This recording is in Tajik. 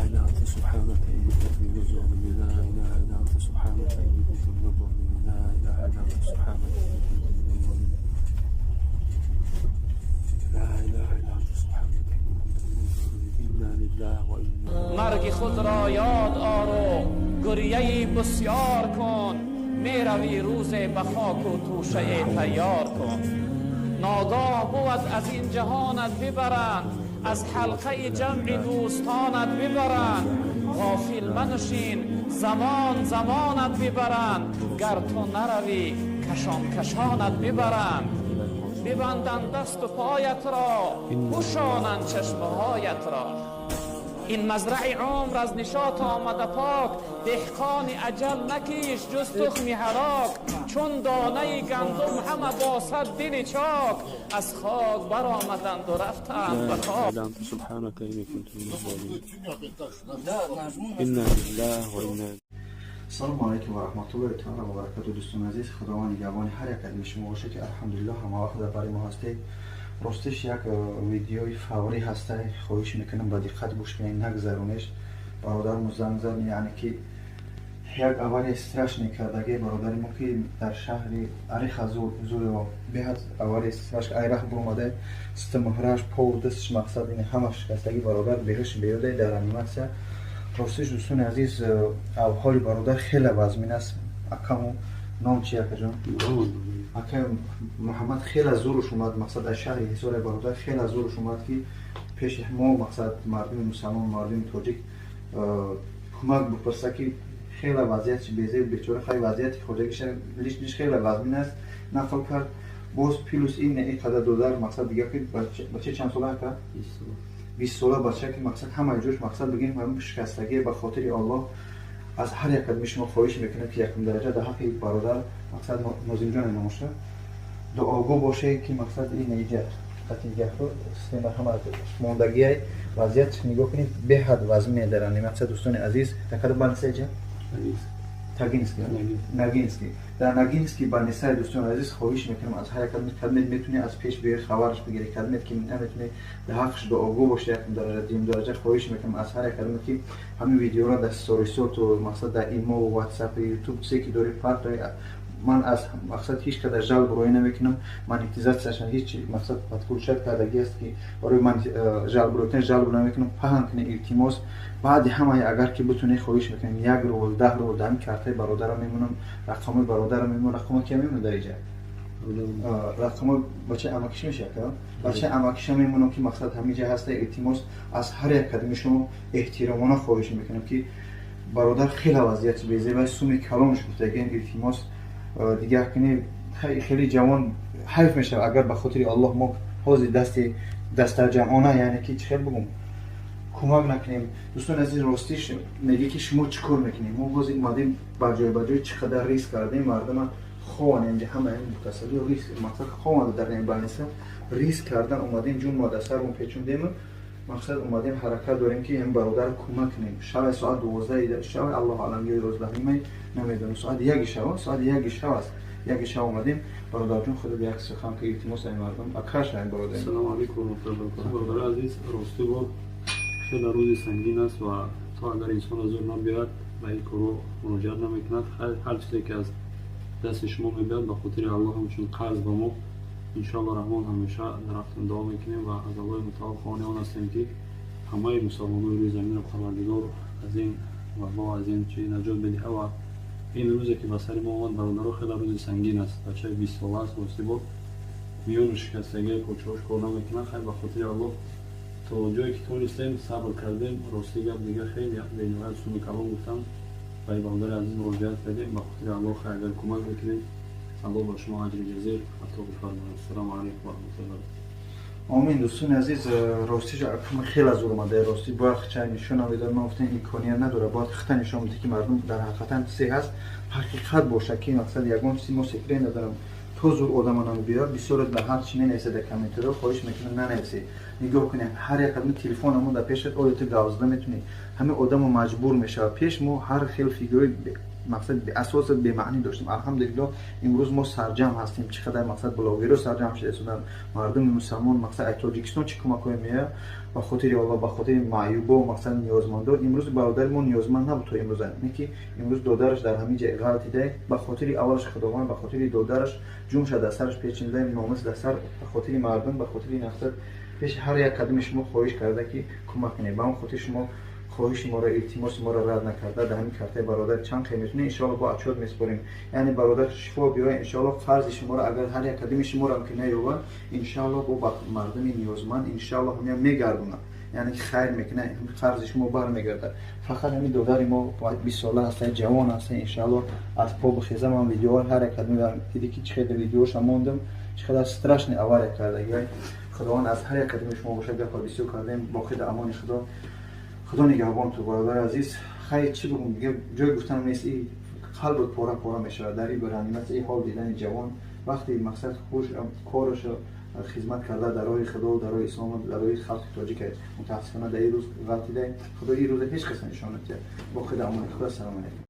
إلا أنت سبحانك إني كنت من الظالمين. لا إله إلا أنت سبحانك إني كنت من الظالمين. لا إله إلا أنت سبحانك إني كنت من الظالمين. لا إله إلا أنت سبحانك إني كنت من الظالمين. إنا لله وإنا مرگ خود را یاد آر و گریه بسیار کن، میروی روز به خاک و توشه تیار کن. ناگاه بود از این جهانت ببرند، از حلقه جمع دوستانت ببرند. غافل منشین زمان زمانت ببرند، گر تو نروی کشان کشانت ببرند. ببندند دست و پایت را، پوشانند چشمهایت را. این مزرع عمر از نشاط آمده پاک، دهقان اجل نکیش جز تخمی هلاک. چون دانه گندم همه با صد دل چاک، از خاک برآمدند و رفتند به خاک. إلا أنت سبحانك إني كنت من الظالمين. إنا لله وإنا Салому алайкум ва раҳматуллоҳи таала ва баракату. Дӯстони азиз, Худованд нигаҳбони ҳар як аз шумо бошад, ки алҳамдулиллоҳ ҳама вақт дар бари мо ҳастед. Ростиш як видеои фаврӣ ҳаста, хоҳиш мекунам ба диққат гӯш кунед, нагзаронеш. Бародармо занг зад, яъне ки як авария страшный кардаги бародари мо, ки дар шаҳри Ариха Зуево беҳад авария страш айраҳ буромада, системаҳраш пову дастш мақсад ин ҳама шикастаги, бародар беҳуш беёда дар реаниматсия. Ростиш, дӯстони азиз, авҳоли бародар хеле вазмин аст. Акаму ном чи, акаҷон? Ака Муҳаммад. Хеле зуруш омад, мақсад аз шаҳри Ҳисори бародар хеле зуруш омад, ки пеши мо, мақсад мардуми мусалмон, мардуми тоҷик кӯмак бипурса, ки хеле вазъияти безеб бечора, хай вазъияти хоҷагиша лишниш хеле вазмин аст, нақл кард. Боз плюс ин ин қадар додар, мақсад дига ки бача чанд сола, ака? 20 сола бача, ки мақсад ҳамаи ҷош, мақсад бигем, ҳамин шикастагӣ. Ба хотири Аллоҳ аз ҳар як кадми шумо хоҳиш мекунем, ки якум дараҷа дар ҳаққи бародар, мақсад Нозимҷон номоша, дуогӯ боше, ки мақсад ин иҷа қатигаҳро система ҳама мондагиай. Вазъият нигоҳ кунед, беҳад вазмине дар реаниматсия. Дӯстони азиз, дар кадом больница иҷа? Тагинский, Ногинский, дар Ногинский больницаи. Дӯстони азиз, хоҳиш мекунам аз ҳар як кадмет метунӣ аз пеш биёи, хабараш бигирӣ, кадмет ки наметунӣ, дар ҳаққаш дуогӯ бошед, якум дараҷа. Дуюм дараҷа, хоҳиш мекунам аз ҳар як кадмет, ки ҳамин видеоро дар сторисоту, мақсад дар имо, ватсап, ютуб, чизе ки дорӣ, партои. Ман аз мақсад ҳеҷ қадар жалб роӣ намекунам, монетизатсияша ҳеҷ мақсад подключать кардагӣ аст, ки барои жалб роӣ кунем, жалб намекунам, паҳн кунем, илтимос. Баъди ҳамаи агар ки бутунед, хоҳиш мекунем, 1 рубл, 10 рубл дар ҳамин картаи бародара мемонам, рақамои бародара мемонам. Рақамо кия мемонад дар иҷа? Рақамои бачаи амакиш мешавад, бачаи амакиша мемонам, ки мақсад ҳамиҷа ҳаста. Илтимос, аз ҳар як кадми шумо эҳтиромона хоҳиш мекунам, ки бародар хеле вазъияти безеба, суми калонш гуфтагием, илтимос. Дигар кунӣ, хеле ҷавон, ҳайф мешавад, агар ба хотири Аллоҳ мо ҳозир дасти дастаҷамъона, яъне ки чӣ хел бигӯм, кӯмак накунем. Дӯстони азиз, ростиш мегӣ, ки шумо чӣ кор мекунем? Мо боз омадем ба ҷой ба ҷой, чӣ қадар риск кардем, мардума хован инҷа, ҳама мутасалли риск, мақсад хованда дар ин больница, риск кардан омадем, ҷун мо дар сармон печондем, мақсад омадем, ҳаракат дорем, ки ин бародар кӯмак кунем. Шаби соат 12 шаби, Аллоҳу алам, ё 11:30, намедонам, соат 1 шаб, соат 1 шаб аст, 1 шаб омадем. Бародарҷон, худо як сухан ки, илтимос, ай мардум акаш, ай бародар. Ассалому алайкум ва раҳматуллоҳи ва баракатуҳ. Бародари азиз, ростӣ бо хеле рӯзи сангин аст ва то агар инсон аз зур набиёяд, ба ин корҳо муроҷиат намекунад. Ҳар чизе ки аз дасти шумо мебиёд, ба хотири Аллоҳ, ҳамчун қарз ба мо, иншоалло раҳмон, ҳамеша дар ҳақтон дуо мекунем ва аз Аллоҳи мутаол хоҳони он ҳастем, ки ҳамаи мусалмонои рӯи заминро Парвардигор аз ин вабо, аз ин чи наҷот бидиҳа. Ва ин рӯзе ки ба сари мо омад, бародаро, хеле рӯзи сангин аст. Бачаи 20 сола аст, ростӣ бо миёну шикастагии почаҳош кор намекунад. Хайр, ба хотири Аллоҳ то ҷое ки тонистем, сабр кардем. Ростӣ гап, дига хеле бениҳоят суми калон гуфтам, ба ин бародари азиз муроҷиат кардем. Ба хотири Аллоҳ, хайр, агар кӯмак мекунем, Аллоҳ ба шумо аҷри ҷазир ато бифармояд. Ассалому алайкум ва раҳматуллоҳ. Омин. Дӯстони азиз, ростиш хеле зур омада, ростӣ бояд чай нишон намедод. Ман гуфтам, имконият надорад, бояд хита нишон биде, ки мардум дар ҳақиқатан чизе ҳаст, ҳақиқат бошад, ки мақсад ягон чизи мо секрет надорам. То зур одама намебиёрад, бисёре дар ҳар чи менависад дар комментариҳо, хоҳиш мекунам, нанависед. Нигоҳ кунед, ҳар як одами телефонамон дар пешат, оё ту гап зада метунӣ? Ҳамин одамо маҷбур мешавад. Пеш мо ҳар хел фигураи Мақсад асос бемаънӣ доштем. Алҳамдулиллоҳ, имрӯз мо сарҷамъ ҳастем. Чӣ қадар, мақсад, блогеро сарҷамъ шуда истоданд, мардуми мусалмон, мақсад, ай Тоҷикистон чӣ кӯмакҳое меояд ба хотири Аллоҳ, ба хотири маъюбо, мақсад, ниёзмандо. Имрӯз бародари мо ниёзманд набуд то имрӯза, не ки имрӯз додараш дар ҳамин ҷай ғалтида, ба хотири аввалаш Худованд, ба хотири додараш ҷумша дар сараш печида, номус дар сар, ба хотири мардум, ба хотири мақсад пеши ҳар як қадами шумо хоҳиш карда, ки кӯмак кунед. Ба он хотир шумо хоҳиши моро, илтимоси моро рад накарда, дар ҳамин картаи бародар чанд қай метунем, иншоалло бо отчёт месупорем. Яъне бародар шифо биёяд, иншоалло қарзи шуморо, агар ҳар як қадами шуморо ки наёбад, иншоалло бо ба мардуми ниёзманд иншоалло ҳамя мегардонад, яъне ки хайр мекунад, қарзи шумо бармегардад. Фақат ҳамин додари мо 20 сола ҳаста, ҷавон ҳаста, иншоалло аз по бихеза. Ман видеоҳо ҳар як қадами диди, ки чӣ қадар видеоша мондам, чӣ қадар страшный авария кардаги. Худованд аз ҳар як қадами шумо бошад. Гапа бисёр кардем. Боқӣ дар амони Худо. Худо нигаҳбон ту, бародари азиз. Хайр, чӣ бигум, дига ҷои гуфтанам нест. И қалбат пора пора мешавад дар ин реаниматсия, и ҳол дидани ҷавон, вақте, мақсад, хуш корашо хизмат карда дар роҳи Худо, дар роҳи ислом, дар роҳи халқи тоҷик, мутаассифона дар ин рӯз ғалтида. Худо ин рӯза ҳеҷ кас нишон надиҳад. Боқӣ дар амони Худо. Салому алайкум.